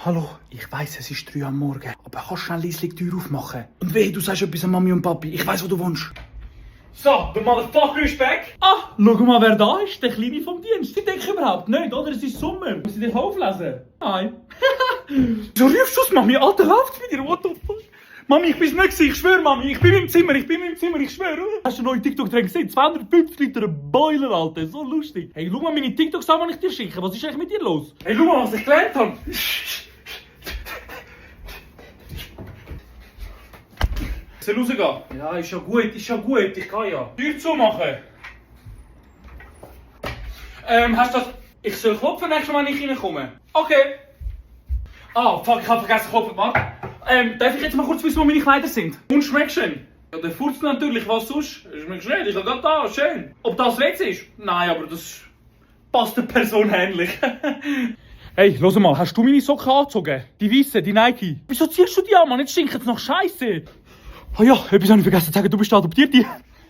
Hallo, ich weiss, es ist 3 Uhr am Morgen, aber kannst du schnell leise die Tür aufmachen? Und wehe, du sagst etwas an Mami und Papi, ich weiss, wo du wohnst. So, der Motherfucker ist weg. Ah, schau mal, wer da ist. Der Kleine vom Dienst. Sie denken überhaupt nicht, oder? Es ist Sommer. Muss ich dich auflesen? Nein. So rufst du's, Mami? Alter, läuft's mit dir? What the fuck? Mami, ich bin's nicht gewesen. Ich schwöre, Mami. Ich bin im Zimmer. Ich schwöre. Hast du einen neuen TikTok-Trend gesehen? 250 Liter Boiler, Alter. So lustig. Hey, schau mal meine TikToks an, die ich dir schicke. Was ist eigentlich mit dir los? Hey, schau mal, was ich gelernt habe. Soll rausgehen? Ja, ist ja gut. Ich kann ja. Tür zumachen. Hast du das... Ich soll klopfen, nächstes Mal, wenn ich reinkomme? Okay. Ah, fuck, ich hab vergessen zu klopfen. Warte. Darf ich jetzt mal kurz wissen, wo meine Kleider sind? Und schmeckst du denn? Ja, der Furz natürlich. Was sonst? Schmeckst du nicht? Ich hab grad da. Schön. Ob das jetzt ist? Nein, aber das passt der Person ähnlich. Hey, hör mal. Hast du meine Socken angezogen? Die weißen, die Nike. Wieso ziehst du die an, Mann? Jetzt stinkt es noch Scheiße. Ah ja, etwas habe ich vergessen zu sagen. Du bist adoptiert.